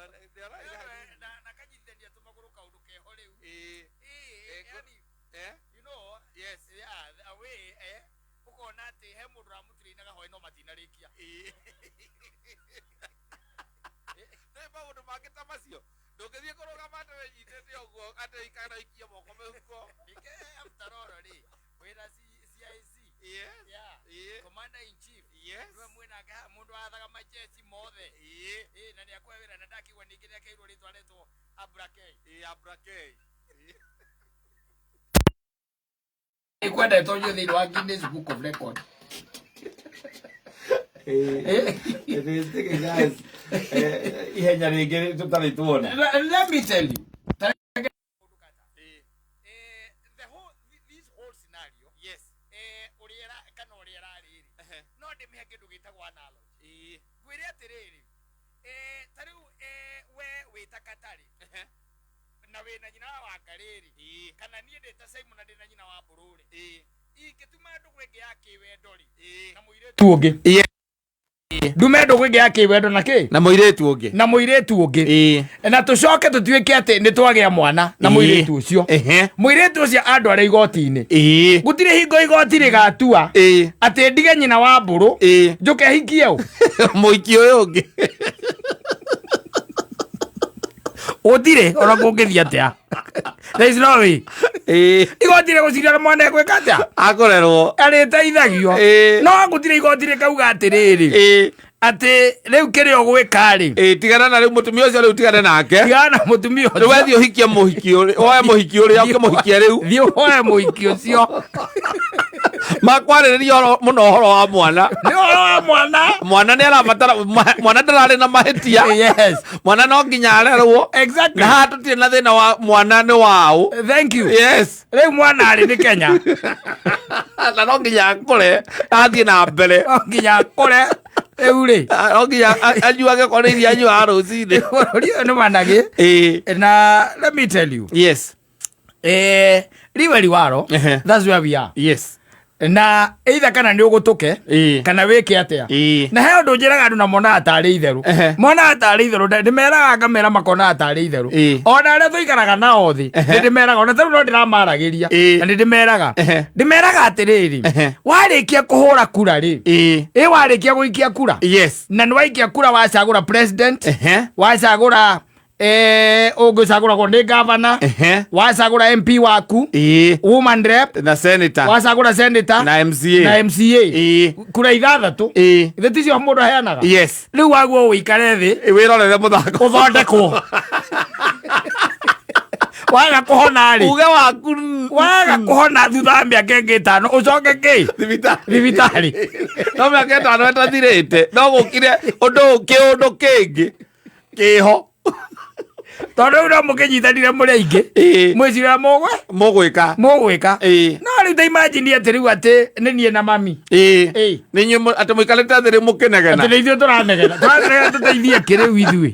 Na kanyitithania tũmagũrũ kaũndũ keho rĩu. Ĩĩ. Ĩĩ, Eh, yani, Eh? you know, Yes. yeah, the way, ũkona atĩ he mũndũ ũramũtirĩinaga hwaĩ no matinarĩkia. Ĩĩ. Nĩ maũndũ mangĩ ta macio ndũngĩthiĩ kũrũgama atĩ wĩnyitĩte ũguo atĩ kana ũikie moko mĩhuko. Ningĩ after all rĩ, wĩna CIC. Yes. Yeah. Ĩĩ. Commander in chief. Yes. Nĩwe mwĩnake haha mũndũ athaga majeshi mothe. Ĩĩ. Ĩĩ, na nĩakũhe wĩra na ndakĩigua ningĩ nĩakeirwo rĩtwa retwo Abrakei. Ĩĩ, Abrakei. Ĩĩ. Nĩkwenda ĩtonyio thĩinĩ wa Guinness Book of Record. It is taking us ihenya rĩngĩ tũtarĩ tuona. Let me tell you. Ĩĩ. The whole this whole scenario, Yes. ũrĩa kana ũrĩa ĩrarĩ rĩ, Ehe. no ndĩmĩhe kĩndũ gĩtagwo analogy. Ĩĩ. Ngwĩre atĩrĩrĩ, ta rĩu, we wĩ ta Katarĩ Ehe. na wĩna nyina wa Wangarĩ rĩ, Ĩĩ. kana niĩ ndĩ ta Simon na ndĩ na nyina wa Mbũrũ rĩ, Ĩĩ. ingĩtuma ndũgũ ĩngĩ ya kĩwendo rĩ, Ĩĩ. na mũirĩtu ũngĩ, ndume ndũgũ ĩngĩ ya kĩwendo na kĩ Na mũirĩtu ũngĩ. Na mũirĩtu ũngĩ, Ĩĩ. na tũcoke tũtuĩke atĩ nĩ twagĩa mwana na Ĩĩ. mũirĩtu ũcio, Ehe. mũirĩtu ũcio andware igoti-inĩ, Ĩĩ. gũtirĩ hingo igoti rĩgatua Ĩĩ. atĩ ndige nyina wa Mbũrũ Ĩĩ. njũke hikie ũ. Mũiki ũyũ ũngĩ. Gũtirĩ ona kũngĩthiĩ atĩa, there is no way. Ĩĩ. Igoti rĩgũciria na mwana egwĩka atĩa? Akũrerwo. Arĩteithagio. Ĩĩ. No gũtirĩ igoti rĩkauga atĩrĩrĩ, Ĩĩ. atĩ rĩu kĩrĩa ũgwĩka rĩ, Ĩĩ, tigana na rĩu mũtumia ũcio, rĩu tigane nake. Tigana na mũtumia Rĩu ũcio. wethiĩ ũhikie mũhiki ũrĩa, woe mũhiki ũrĩa ũkĩmũhikie rĩu. Thiĩ ũhoe mũhiki ũcio. Makwarĩrĩria ũhoro mũno ũhoro wa mwana. Nĩ ũhoro wa mwana. Mwana nĩ arabatara mwana ndararĩ na mahĩtia. Mwana no nginya arerwo. Na haha tũtirĩ na thĩna wa mwana nĩ waũ. Thank you. Yes. Rĩu mwana arĩ nĩ Kenya. Na no nginya akũre athiĩ na mbere. No nginya akũre rĩu rĩ. No nginya anyuage korwo nĩ iria anyuaga rũcinĩ. Bũrũri ũyũ nĩ managĩ. Ĩĩ. Na let me tell you, riwe riwaro, that's where we are. Na either kana nĩ ũgũtũke kana wĩke atĩa. Na he ũndũ njĩraga andũ na monaga tarĩ itherũ. Monaga tarĩ itherũ, ndĩmeraga ngamera makonaga tarĩ itherũ. Ona arĩa tũikaraga nao thĩ, nĩ ndĩmeraga, ona tarĩu no ndĩramaragĩria, na nĩ ndĩmeraga, ndĩmeraga atĩrĩrĩ, warĩkia kũhũra kura rĩ, ĩ warĩkia gũikia kura, na nĩ waikia kura, wacagũra president, wacagũra, ũngĩcagũragwo nĩ gavana, wacagũra MP waku, woman rep, Na senator. Wacagũra senator. Na MCA. Na MCA. Kura 6. Ithe ticio mũndũ aheanaga? Yes. Rĩu waguo ũikare thĩ, Wĩrorere mũthako. Ũthondekwo. Waga kũhona rĩ, uge waku. Waga kũhona thutha wa mĩaka ĩngĩ 5, ũcoke kĩ? Thibitarĩ. Thibitarĩ. No mĩaka 5 ĩtathirĩte no gũkire ũndũ kĩũndũ kĩngĩ kĩho. Tondũ rĩu no mũkĩnyitanire mũrĩ aingĩ, mwĩcira mũgwe Mũgwĩka. Mũgwĩka. Ĩĩ. No rĩu ta imagine atĩ rĩu atĩ nĩ niĩ na mami. Ĩĩ. Nĩ inyuĩ atĩ mũikarĩte thĩ rĩu mũkĩnegena. Atĩ nĩ ithuĩ tũranegena, tũranegena tũteithie kĩ rĩu ithuĩ?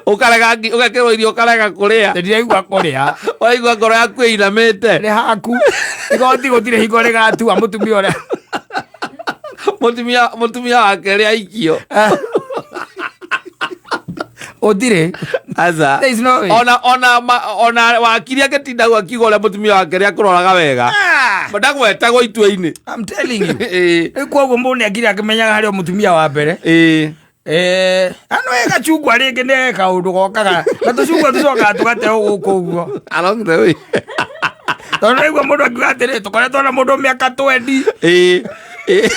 Ũkarega ũgekĩrwo irio ũkarega kũrĩa. Ndiraigua kũrĩa. Waigua ngoro yaku ĩinamĩte. Nĩ haku igoti gũtirĩ hingo rĩgatua mũtumia ũrĩa Mũtumia wake rĩ aikio. Ũtirĩ. Aca. There is no way. Ona wakiri agĩtinda hau akiuga ũrĩa mũtumia wake rĩ akũroraga wega. Ah! Ndagwetagwo itua-inĩ. I'm telling you. Ĩĩ. Rĩu koguo mũndũ nĩ akire akĩmenyaga harĩa mũtumia wa mbere. Ano ĩ gacungwa rĩngĩ nĩ kaũndũ gokaga na tũcungwa tũcokaga tũgateo gũkũ ũguo Along the way. Tondũ naigua mũndũ akiuga atĩrĩ, tũkoretwo na mũndũ mĩaka 20. Ĩĩ. Ĩĩ.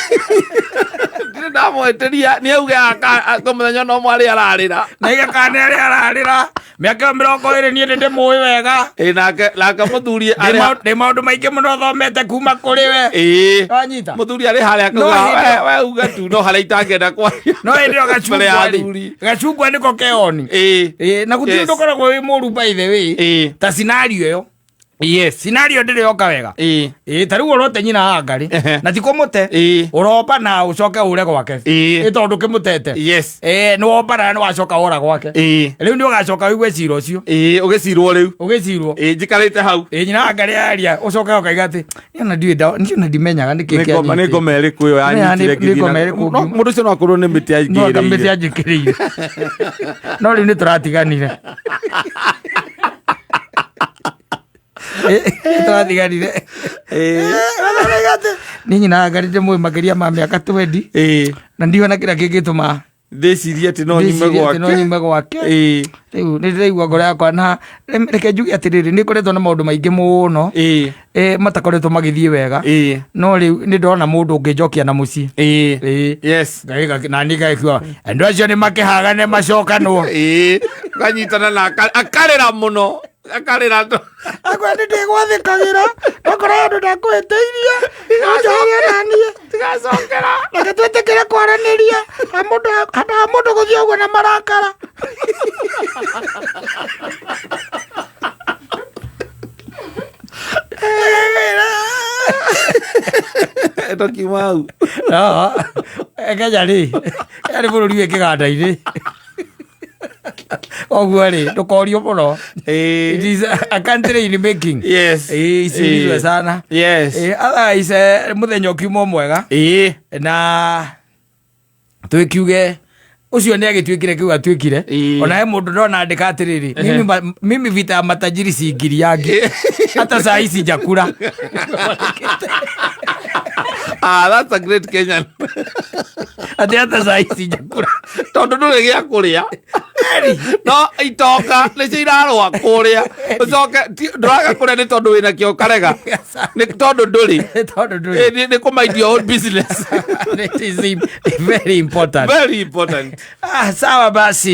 Ndirĩ ndamwĩtĩria nĩ auge mũthenya no mwarĩ ararĩra. Na iga kana nĩ arĩa ararĩra mĩaka ĩyo 20, niĩ nĩ ndĩmũĩ wega. Ĩĩ, nake mũthuri Ndĩ arĩ ndĩ maũndũ maingĩ mũno thomete kuma kũrĩ we. Wanyita? Mũthuri arĩ harĩa No akauga, hĩndĩ- "We uge tu no harĩa itangĩenda kwaria." No hĩndĩ ĩyo Mbere ya gacungwa rĩ, athuri. gacungwa nĩko keoni. Ĩĩ. Ĩĩ, na gũtirĩ ũndũ ũkoragwo wĩ mũru by the way, ta scenario ĩyo. Yes. Scenario ndĩrĩ yoka wega. Ĩĩ. Ĩ, ta rĩu ũrote nyina wa ngarĩ. Na ti kũmũte. Ĩĩ. Ũromba na ũcoke ũre gwake. Ĩĩ. Ĩ, tondũ ndũkĩmũtete. Yes. Ĩ, nĩ womba na nĩ wacoka wora gwake. Ĩĩ. Rĩu nĩ ũgacoka ũigue cira ũcio. Ĩĩ, ũgĩcirwo rĩu. Ũgĩcirwo. Ĩĩ, njikarĩte hau. Ĩ, nyina wa ngarĩ aria ũcoke ũkaiga atĩ niĩ ona ndiũĩ niĩ ona ndimenyaga nĩkĩ Nĩ ngoma nĩ kĩanyitĩte. ngoma ĩrĩkũ ĩyo Nĩ yanyitire nĩ ngoma ngĩthiĩ na- ĩrĩkũ No, ngiuma- mũndũ ũcio no akorwo nĩ mĩtĩ No anga mĩtĩ aingĩrĩire. anjĩkĩrĩire. No rĩu nĩ tũratiganire. Nĩ tũratiganire. Nĩ nyina ngarĩ ndĩmũĩ makĩria ma mĩaka 20 Ĩĩ. na ndiona kĩrĩa kĩngĩtũma Ndĩcirie atĩ no nyume ndĩcirie atĩ no gwake. nyume gwake. Ĩĩ. Rĩu nĩ ndĩraigua ngoro yakwa na reke njuge atĩrĩrĩ, nĩ ngoretwo na maũndũ maingĩ mũno matakoretwo magĩthiĩ wega. No rĩu nĩ ndona mũndũ ũngĩnjokia na mũciĩ. Ĩĩ. Yes. Na niĩ ngagĩkiuga andũ acio nĩ makĩhagane macokanwo. Ĩĩ. Ũkanyitana na akarĩra mũno. Akarĩra Akwa nĩ ndĩgwathĩkagĩra okorwo andũ ndakũhĩtĩirie njohere naniĩ Tigacokera. Reke twĩtĩkĩre kwaranĩria handũ ha mũndũ gũthiĩ ũguo na marakara. Tũkiuma hau. No, Kenya rĩ, Kenya nĩ bũrũri wĩ kĩganda-inĩ. Koguo rĩ, ndũkorio mũno. It is a country in making. Yes. Ĩĩ, isiulizwe sana. Yes. Ĩĩ, otherwise mũthenya ũkiuma mwega. Na twĩkiuge ũcio nĩ agĩtuĩkire kĩu atuĩkire. Ona he mũndũ ndona andĩka atĩrĩrĩ, mimi vita ya matajiri siingiliangi hata saa hii sijakula. Ah, that's a great Kenyan. Atĩ hata saa hii sijakula. Tondũ ndũrĩ gĩa kũrĩa. No itonga nĩcio irarũa kũrĩa. Ũcoke ndũraga kũrĩa nĩ tondũ wĩna kĩo ũkarega. Nĩ tondũ ndũrĩ. Tondũ ndũrĩ. Nĩ kũ mind your own business. It is very important. Very important. Ah, sawa basi.